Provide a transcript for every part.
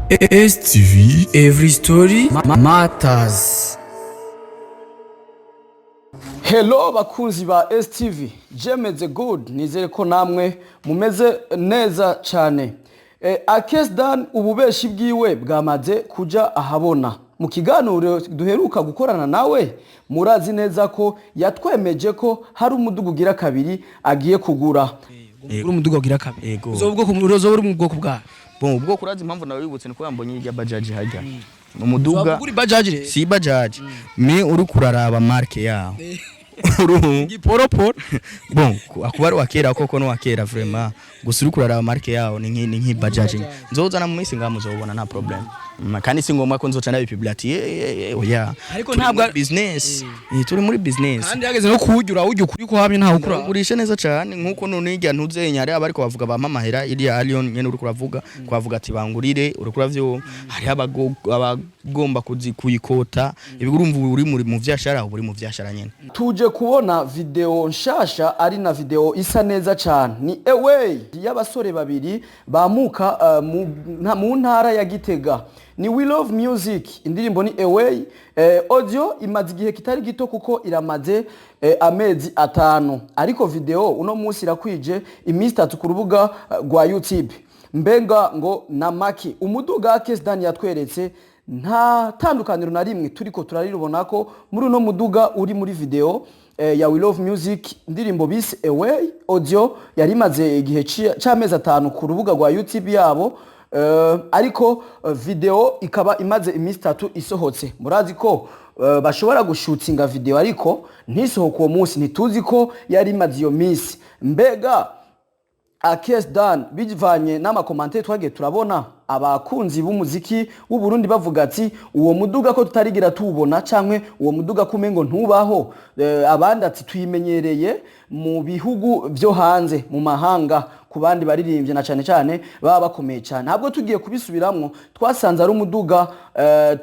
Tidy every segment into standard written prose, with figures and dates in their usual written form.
STV Every Story Matters. Hello bakunzi ba STV, je meze good, nizere ko namwe mumeze neza cyane. Akes Dan ububeshi bwiwe bwamaze kuja ahabona. Mu kiganiro duheruka gukorana nawe, murazi neza ko yatwemeje ko hari umudugu ugira kabiri agiye kugura. Uri umuduga ugira kabiri? Yego. Uzoba ubwoko, uzoba uri mu bwoko bwa Bon, ubwoko, urazi impamvu nawibutse, niko yambonye irya bajaji hajya umuduga. Ugura bajaji rero? Si bajaji, mais uri kuraraba marque yaho. Urumva? Giporoporo. Bon, akuba ari wakera koko, no wakera vraiment, gusa uri kuraraba marque yaho ni nki bajaji. Nzozana mu minsi ngaha muzobona, nta problème. Kandi si ngombwa ko nzoca ndabipublia ati oya. Ariko Turi ntabwo muri business. Turi muri business. Kandi hageze no kuwurya, urawurya ukuri ko hamwe ntawe ukura. Ugurisha neza cyane, nkuko none irya ntuzenya hari abariko bavuga bampa amahera, iriya Allion nyene uri kuravuga, kwavuga ati bangurire, uri kuravyo, hariho abagomba kuyikota ibi. Urumva uri muri mu vyashara, uri mu vyashara nyene. Tuje kubona video nshasha, ari na video isa neza cyane, ni Away y'abasore babiri bamuka mu ntara ya Gitega, ni We Love Music. Indirimbo ni Away. Audio imaze igihe kitari gito kuko iramaze amezi 5, ariko video uno munsi irakwije iminsi 3 ku rubuga rwa YouTube. Mbenga ngo na maki umuduga Akes Dan yatweretse, nta tandukaniro na rimwe turiko turaribona ko muri uno muduga uri muri video ya We Love Music, indirimbo bise Away. Audio yari imaze igihe c'amezi 5 ku rubuga rwa YouTube yabo, ariko video ikaba imaze iminsi 3 isohotse. Murazi ko bashobora gushutinga video ariko ntisohoke uwo munsi. Ntituzi ko yari imaze iyo minsi. Mbega Akes Dan, bivanye n'ama commentaires twagiye turabona, abakunzi b'umuziki w'u Burundi bavuga ati uwo muduga ko tutarigira tuwubona, canke uwo muduga kumengo ntubaho, abandi ati tuyimenyereye mu bihugu vyo hanze, mu mahanga, ku bandi baririmbye na cane cane baba bakomeye cyane. Ntabwo tugiye kubisubiramwo, twasanze ari umuduga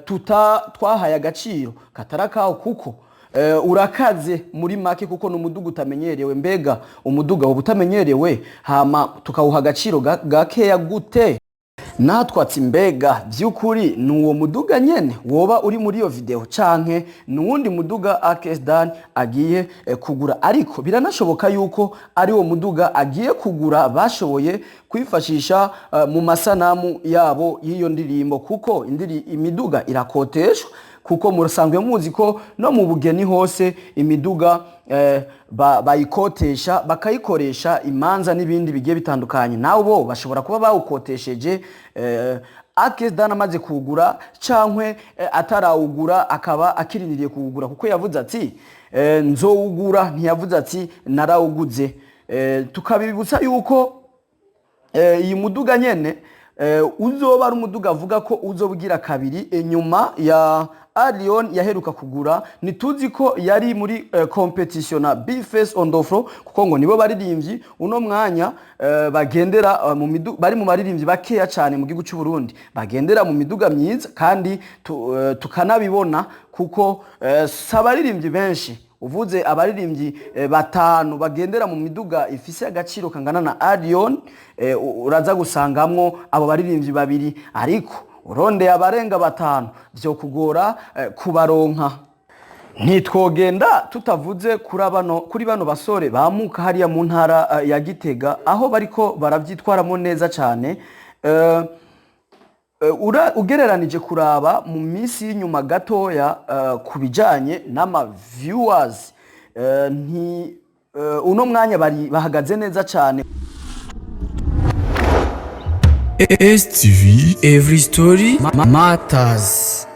tuta twahaye agaciro katarakaho kuko urakaze muri make, kuko ni umuduga utamenyerewe. Mbega umuduga uba utamenyerewe hama tukawuha agaciro gakeya gute? Natwe ati mbega by'ukuri ni uwo muduga nyene woba uri muri iyo video, canke ni uwundi muduga Akes Dan agiye kugura? Ariko biranashoboka yuko ari uwo muduga agiye kugura bashoboye kwifashisha mu masanamu yabo y'iyo ndirimbo, kuko imiduga irakoteshwa, kuko musanzwe muzi ko no mu bugeni hose imiduga bayikotesha, bakayikoresha imanza n'ibindi bigiye bitandukanye. Nawe bo bashobora kuba bawukotesheje Akes Dan amaze kuwugura, cankwe atarawugura akaba akirindiriye kuwugura, kuko yavuze ati nzowugura, ntiyavuze ati narawuguze. Tukabibutsa yuko iyi muduga nyene uzoba ari umuduga avuga ko uzobugira kabiri inyuma ya Allion yaheruka kugura. Ntituzi ko yari muri competition na Bface on the floor, kuko ngo nibo baririmbyi uno mwanya bagendera bari mu baririmbyi bakeya cyane mu gihugu cy'u Burundi bagendera mu miduga myiza, kandi tukanabibona kuko si abaririmbyi benshi. Uvuze abaririmbyi batanu bagendera mu miduga ifise agaciro kangana na Allion, uraza gusangamwo abo baririmbyi babiri, ariko urondeye abarenga batanu vyo kugora kubaronka. Ntitwogenda tutavuze kuri bano basore bamuka hariya mu ntara ya Gitega, aho bariko baravyitwaramo neza cyane. Ugereranije kuraba mu minsi y'inyuma gatoya ku bijanye n'ama viewers, nti uno mwanya bari bahagaze neza cyane. STV Every Story Matters.